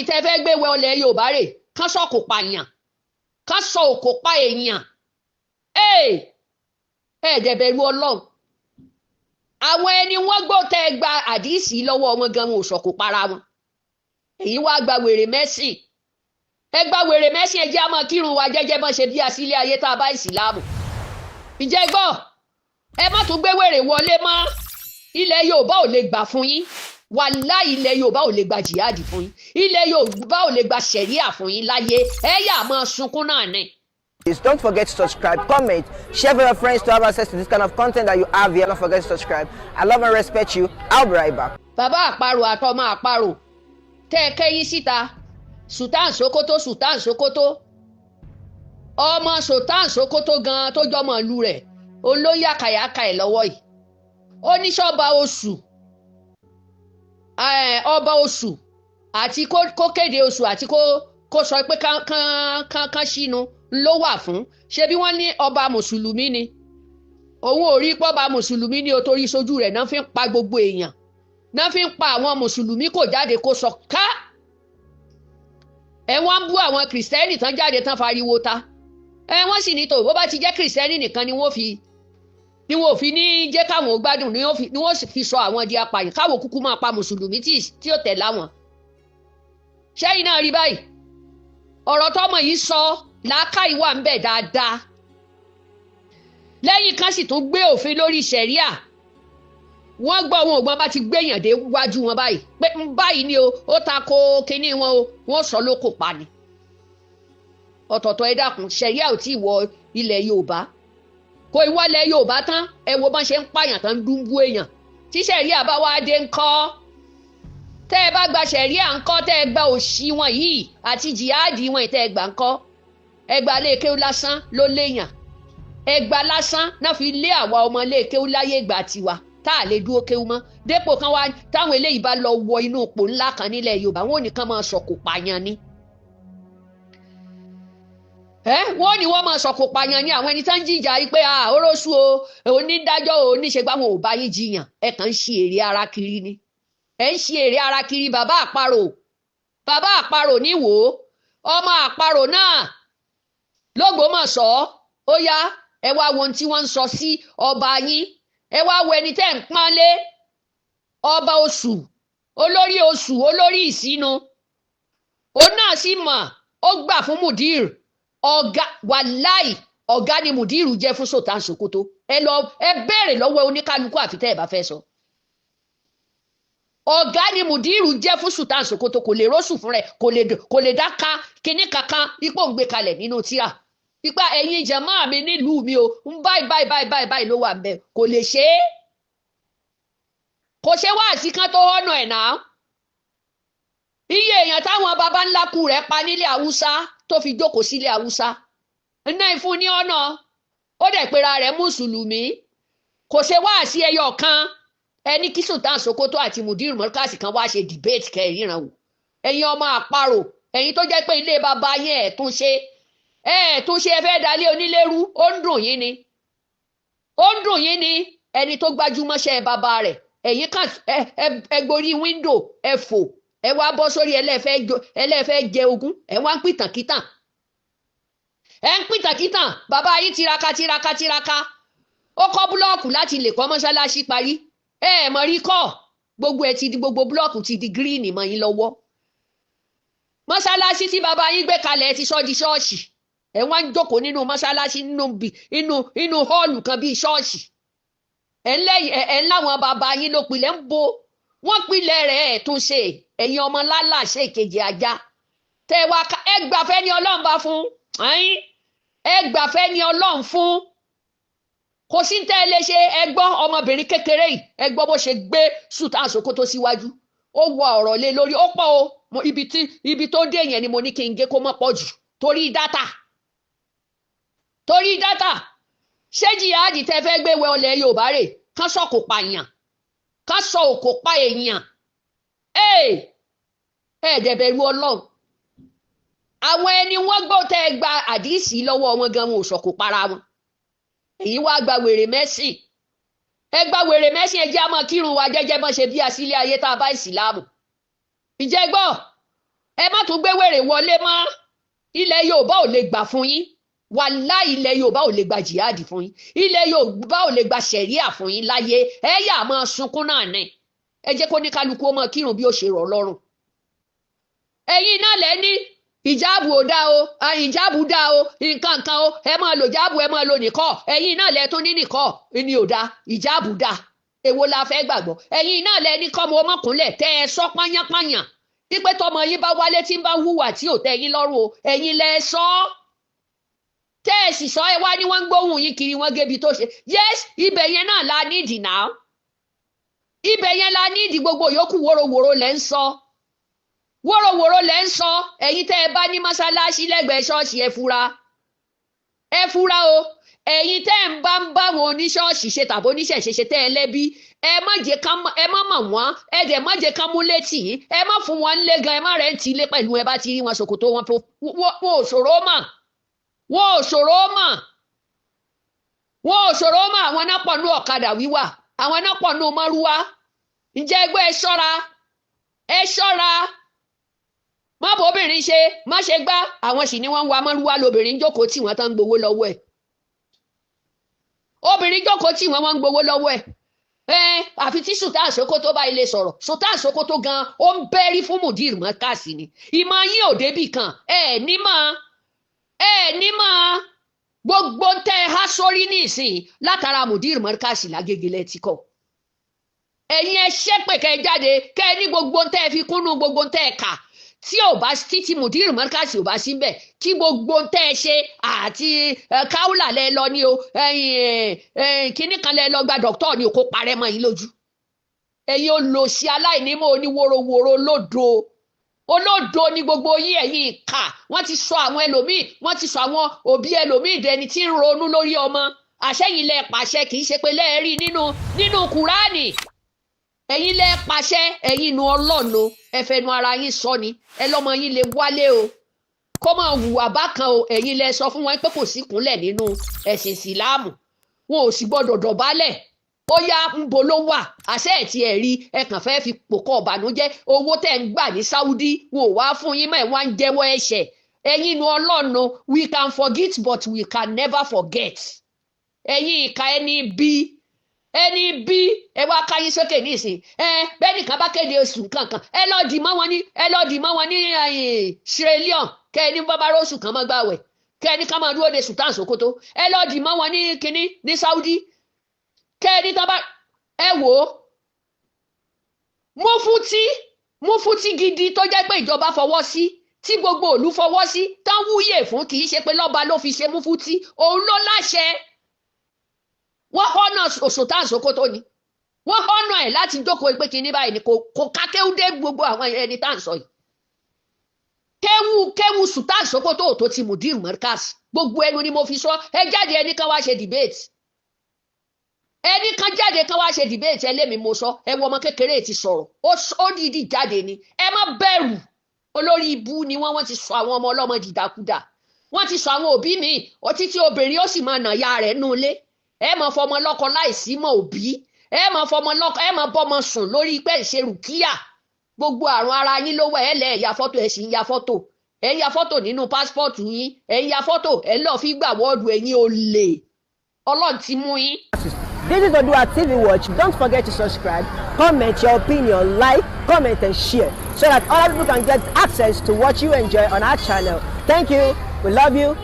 tẹ́ fẹ́ gbé wọ ilẹ̀ Yorùbá rè? Kán sọ̀kò pààyàn, kán sọ òkò pa èèyàn. Ẹ dẹ̀ bẹ̀rù Ọlọ́run. Àwọn ẹni wọ́n gbọ́ tẹ́ gba àdìsí lọ́wọ́ wọn gan, wọn ò sọ̀kò para wọn. Èyí wá gba wèrè mẹ́sìn, ẹ gba wèrè mẹ́sìn. Ẹ jẹ́ á máa kírun wa jẹ́jẹ́ bọ́n ṣe bí asílẹ̀ ayé tá a bá ìsìlámù. Ìjẹ́ gbọ́, ẹ má tún gbé wèrè wọlé mọ́. Ilẹ̀ Yorùbá ò lè gbà fún yín. Wàláhì, ilẹ̀ Yorùbá ò lè gba jihad fún yín. Ilẹ̀ Yorùbá ò lè gba sẹ̀ríà fún yín láyé. Ẹ yà máa sunkún náà ni. Please don't forget to subscribe, comment, share with your friends to have access to this kind of content that you have here. Don't forget to subscribe. I love and respect you. I'll be right back. Bàbá àparò àtọmọ àparò tẹ́ ẹ kẹ́yìn síta, Sultan Sokoto, Sultan Sokoto, ọmọ Sultan Sokoto gan tó jọmọ ìlú rẹ̀ olóyè àkàyàkà ẹ̀ lọ́wọ́ yìí. Ó ní sọ́ba oṣù, ọba oṣù àti kó kéde oṣù àti kó sọ pé kán sínú ló wà fún. Ṣé bí wọ́n ní ọba mùsùlùmí ni? Òun ò rí pọ́ba mùsùlùmí ni o, torí sójú rẹ̀ náà fi ń pa gbogbo èèyàn, náà fi ń pa àwọn mùsùlùmí. Kò jáde kó sọ ká ẹ. Wọ́n ń bú àwọn kìrìsìtẹ́nì tán jáde tán fariwo ta ẹ. Wọ́n sì ní tó bó bá ti jẹ́ kìrìsìtẹ́nì nìkan ni wọ́n fi ní jẹ́ káwọn ò gbádùn, ni wọ́n fi sọ àwọn di apààyàn, káwọn kúkú máa pa mùsùlùmí tí ò tẹ̀ láwọn. Ṣẹ́yìn náà rí báyìí, ọ̀rọ̀ tọ́mọ yìí sọ, làákàyè wà ń bẹ̀ dáadáa. Lẹ́yìn kan sì tún gbé òfin lórí sẹ̀ríà. Wọ́n gbọ́ wọn ògbọ́n bá ti gbéyàn dé wájú wọn báyìí pé ń báyìí ni o, ó ta ko kinní wọn o, wọ́n sọ ló kò pa ni. Ọ̀tọ̀ọ̀tọ̀, ẹ dákun, sẹ̀ríà ò tí ì wọ ilẹ̀ Yorùbá. Kò ìwọlẹ̀ Yorùbá tán. Ẹ wo bọ́n ṣe ń pààyàn tán, dúnbú èèyàn. Tí sẹ̀ríà bá wá dé ńkọ́? Tẹ́ ẹ bá gba sẹ̀ríà ńkọ́? Tẹ́ ẹ gba òṣì wọn yìí àti jihadi wọn tẹ́ ẹ gbà ńkọ́? Ẹ gba léèkéwú lásán ló léèyàn. Ẹgbà lásán náà fi lé àwa ọmọ léèkéwú láyé ìgbà tiwa, tá a lè dúró kéwú mọ́. Dépò kan wá táwọn eléyìí bá lọ wọ inú ipò ńlá kan nílẹ̀ Yorùbá, wọn ò ní kán máa sọ̀kò pààyàn ni. Ẹ wọ́n ní wọ́n máa sọ̀kò pààyàn ní àwọn ẹni tó ń jìjà yìí pé oróṣù o, onídàájọ́ o, oníṣègbà wọn ò bá yín jiyàn. Ẹ kàn ń ṣe èrè ara kiri ni. Ẹ ń ṣe èrè ara kiri. Bàbá àparò, bàbá àparò níwò, ọmọ àparò náà lÓgbómọ̀ṣọ́. Ó yá, ẹ wá wo ohun tí wọ́n ń sọ sí ọba yín. Ẹ wá wo ẹni tẹ́ ń pọ́nlé, ọba oṣù, olórí oṣù, olórí ìsinu. Òun náà sì mọ̀, ó gbà fún mudir ọ̀gá. Wàláì, ọ̀gá ni mudir jẹ́ fún Sultan Sokoto. Ẹ lọ ẹ béèrè lọ́wọ́ oníkálukú, àfi tẹ́ ẹ bá fẹ́ sọ. Ọ̀gá ni mudiru jẹ́ fún Sultan Sokoto. Kò lè róṣù fún rẹ̀, kò lè dáka kinní kankan ipò ń gbé kalẹ̀ nínú tíra ipa. Ẹ̀yin jàmáà mi nílùú mi o, ń báyìí báyìí báyìí báyìí báyìí ló wà ń bẹ. Kò lè ṣe é, kò ṣe wáàsí kan tó họ́nà ẹ̀ náà. Iye èèyàn táwọn baba ńlá kú rẹ̀ pa nílẹ̀ Haúsá tó fi jókòó sílẹ̀ Haúsá ná ìfún ní ọ̀nà. Ó dẹ̀ pera rẹ̀ mùsùlùmí. Kò ṣe wáàsí ẹyọ kan. Ẹni kí Sultan Sokoto àti mudir mọ́kàsí kan wá ṣe debate kẹrìnrán wò. Ẹ̀yin ọmọ àparò, ẹ̀yin tó jẹ́ pé ilé baba yẹn ẹ̀ tún ṣe, ẹ̀ tún ṣe, ẹ fẹ́ dalé onílérú. Ó ń dùn yín ni, ó ń dùn yín ni. Ẹni tó gbájúmọ́ṣẹ́ bàbá rẹ̀, ẹ̀yin kan ẹ gborí window, ẹ fò, ẹ wá bọ́ sórí ẹlẹ́fẹ́ jẹ ogún. Ẹ wá ń pìtàkìtàn, ẹ ń pìtàkìtàn. Bàbá yín tiraka tiraka tiraka, ó kọ́ búlọ́ọ̀kù láti lè kọ́ mọ́ṣáláṣí parí. Ẹ ẹ̀ mọ̀ rí kọ́. Gbogbo ẹ ti di, gbogbo búlọ́ọ̀kù ti di green mọ́ yín lọ́wọ́. Mọ́ṣáláṣí tí bàbá yín gbé kalẹ̀, ẹ ti sọ di ṣọ́ọ̀ṣì. Ẹ wá ń jókòó nínú mọ́ṣáláṣí, nínú bí inú inú hall kan bíi ṣọ́ọ̀ṣì. Ẹ̀ ń lẹ́yìn ẹ̀ ń láwọn bàbá yín ló pilẹ̀ ń bo wọ́n pilẹ̀ rẹ̀. Ẹ̀ tún ṣe. Ẹ̀yin ọmọ lálà ṣe ìkejì ajá tẹ wá, ẹ gbàfẹ́ ni Ọlọ́run bá fún ẹ, gbàfẹ́ ni Ọlọ́run fún. Kò sí tẹ́ ẹ lè ṣe. Ẹ gbọ́ ọmọbìnrin kékeré yìí, ẹ gbọ́ bó ṣe gbé Sultan Sokoto síwájú. Ó wọ ọ̀rọ̀ lé lórí, ó pọ̀ o. Ibi tí ibi tó dé yẹn ni mo ní kí n gé kó má pọ̀ jù torí data, torí data. Ṣé jihadi tẹ́ fẹ́ gbé wọ ilẹ̀ Yorùbá rè? Kán sọ̀kò pààyàn, kán sọ òkò pa èèyàn. Ẹ dẹ̀ bẹ̀rù Ọlọ́run. Àwọn ẹni wọ́n gbọ́ tẹ́ ẹ gba àdìsí lọ́wọ́ wọn gan, wọn ò sọ̀kò para wọn. Èyí wá gba wèrè mẹ́sìn, ẹ gba wèrè mẹ́sìn. Ẹ jẹ́ á máa kírun wa jẹ́jẹ́ bọ́n ṣe bí asílẹ̀ ayé tá a bá ìsìlámù. Ìjẹ́ gbọ́. Ẹ má tún gbé wèrè wọlé mọ́. Ilẹ̀ Yorùbá ò lè gbà fún yín. Wàláhì, ilẹ̀ Yorùbá ò lè gba jihad fún yín. Ilẹ̀ Yorùbá ò lè gba sẹ̀ríà fún yín láyé. Ẹ yà máa sunkún náà ni. Ẹ jẹ́ kó ní kálukú ó máa kírun bí ó ṣe rọ̀ lọ́rùn. Ẹ̀yin náà lẹ́ ní ìjáàbù ò dá o, ìjáàbù dá o, nǹkan kan o, ẹ máa lo ìjáàbù, ẹ máa lo nìkọ́. Ẹ̀yin náà lẹ́ tún ní nìkọ́ ni ò dá, ìjáàbù dá. Èwo la fẹ́ gbàgbọ́? Ẹ̀yin náà lẹ́ ní kọ́mọ ọmọkùnlẹ̀ tẹ́ ẹ sọ pányánpányàn wípé tọmọ yín bá wálé tí ń bá hùwà tí ò tẹ́ yín lọ́rùn o. Ẹ̀yin lẹ sọ tẹ́ ẹ sì sọ. Ẹ wá ní wọ́n ń gbóhùn yín kiri, wọ́n gébi tó ṣe. Yes, ibẹ̀ yẹn náà la nídìí náà, ibẹ̀ yẹn la nídìí. Gbogbo yòókù, wóróworó lẹ́ ń sọ, wóróworó lẹ́ ń sọ. Ẹ̀yin tẹ́ ẹ bá ní mọ́sálásí lẹ́gbẹ̀ẹ́ ṣọ́ọ̀ṣì, ẹ fura, ẹ fura o. Ẹ̀yin tẹ́ ẹ ń bá ń bá wọn oníṣọ́ọ̀ṣì ṣe tàbí oníṣẹ̀ṣe ṣe, tẹ́ ẹ lẹ́bí, ẹ má jẹ́ ká, ẹ má mọ̀ wọ́n, ẹ dẹ̀ má jẹ́ ká mú létí yín. Ẹ má fún wọn lé gan, ẹ má rẹ̀ ń ti ilé pẹ̀lú. Ẹ bá ti rí wọn, ṣòkòtò wọn, wọn ò ṣòro mọ̀, wọn ò ṣòro mọ̀, wọn ò ṣòro mọ̀. Àwọn náà pọ̀ ní ọ̀kadà wíwà, àwọn náà pọ̀ ní mọ́rúwá. Ǹjẹ́ ẹgbẹ́, ẹ ṣọ́ra, ẹ ṣọ́ra. Má bọ́ obìnrin ṣe, má ṣe gbá. Àwọn sì ni wọ́n ń wa mọ́rúwá. Lobìnrin jókòó tí wọ́n tán ń gbowó lọ́wọ́ ẹ̀. Obìnrin jókòó tí wọ́n, wọ́n ń gbowó lọ́wọ́ ẹ̀. Ẹ àfi tí Sultan Sokoto bá ilé sọ̀rọ̀. Sultan Sokoto gan, ó ń bẹ́rí fún Mudir Markaz ni. Ìmọ̀ yín ò débì kan. Ẹ nímọ̀, ẹ nímọ̀. Gbogbo ń tẹ́ ẹ há sórí nísìnyí látara Mudir Markaz lágége lẹ ti kọ́. Ẹ̀yin ẹ ṣépè, kẹ́ ẹ jáde, kẹ́ ẹ ní gbogbo ń tẹ́ ẹ fi kúnnú, gbogbo ń tẹ́ ẹ kà, tí ò bá títí Mudir Markaz ò bá sí bẹ́ẹ̀, kí gbogbo ń tẹ́ ẹ ṣe àti káwùlà lẹ lọ ní o, kínní kan lẹ lọ gba dọ́kítọ̀ ní o, kó parẹ́ mọ́ yín lójú. Ẹ̀yin olòṣì, aláìnímọ̀, oníworowóró, olódo, olódo ni gbogbo yín. Ẹ̀yin ìkà. Wọ́n ti sọ àwọn ẹlòmíì, wọ́n ti sọ àwọn òbí ẹlòmíì dẹni tí ń ronú lórí ọmọ. Àṣẹyìn lẹ pàṣẹ, kì í ṣe pé lẹ́ẹ̀rí nínú Kùránì. Ẹ̀yin lẹ pàṣẹ. Ẹ̀yin nu ọlọ́nu, ẹ fẹnu ara yín sọ ni. Ẹ lọ́mọ yín lè wálé o, kó máa hùwà bákan o. Ẹ̀yin lẹ sọ fún wọn pé kò sí kúnlẹ̀ nínú ẹ̀sìn Ìsìláàmù, wọn ò sì gbọ́dọ̀ dọ̀bálẹ̀. Ó yá, ń bo ló wà àṣẹ ẹ̀ tí ẹ̀ rí? Ẹ kàn fẹ́ fi pòkọ́ ọ̀bànújẹ́. Owó tẹ̀ ń gbà ní Saudi, wọn ò wá fún yín mọ́, ẹ̀ wá ń jẹ́wọ́ ẹ̀ṣẹ̀. Ẹ̀yin nu ọlọ́nu. We can forget, but we can never forget. Ẹ̀yin ìka, ẹni bí ẹni bí, ẹ wá káyín sókè nísìn. Ẹ bẹ́ẹ̀ nìkan bá kéde oṣù kankan, ẹ lọ́ọ́ dì mọ́ wọn ní, ẹ lọ́ọ́ dì mọ́ wọn ní Sierra Leone. Kẹ́ ẹ ní bàbá róṣù kan mọ́ gbàwẹ̀, kẹ́ ẹ ní ká máa dúró de Sultan Sokoto. Ẹ lọ́ọ́ dì mọ́ wọn ní kínní ní Saudi, kẹ́ ẹ ní tán bá ẹ wò ó. Mufti, mufti gidi tó jẹ́ pé ìjọba fọwọ́ sí, tí gbogbo ìlú fọwọ́ sí, tán wúyè fún, kì í ṣe pé lọ́ba ló fi ṣe mufti, òun ló láṣẹ. Wọ́n họ́nà Sultan Sokoto ni, wọ́n họ́nà ẹ̀ láti jókòó pé kinní báyìí ni. Kò kákéwúdé gbogbo àwọn ẹni tá à ń sọ yìí. Kéwú kéwú Sultan Sokoto tó ti Mudir Markaz, gbogbo ẹnu ni mo fi sọ. Ẹ jáde, ẹni kan wá ṣe debate, ẹni kan jáde kan wá ṣe debate. Ẹ lémi mo sọ. Ẹ wọ ọmọ kékeré ti sọ̀rọ̀, ó dìídì jáde ni. Ẹ má bẹ̀rù, olórí ibú ni wọ́n. Wọ́n ti sọ àwọn ọmọ ọlọ́mọ dìdàkudà, wọ́n ti sọ àwọn òbí mi ọtí tí obìnrin ó sì máa nà ya rẹ̀ nù ilé. Ẹ máa fọmọ lọ́kọ láìsí mọ̀ òbí, ẹ máa fọmọ lọ́kọ, ẹ máa bọ́mọ sùn lórí pé ìṣe rùkíyà. Gbogbo àrùn ara yín ló wà. Ẹ lẹ̀ ya fọ́tò, ẹ sì ń ya fọ́tò, ẹ ń ya fọ́tò nínú passport yín, ẹ ń ya fọ́tò, ẹ lọ́ọ́ fi gbà wọ́ọ̀dù. Ẹ̀yin olè, Ọlọ́run ti mú yín. This is Odua TV Watch. Don't forget to subscribe, comment your opinion, like, comment, and share so that other people can get access to what you enjoy on our channel. Thank you. We love you.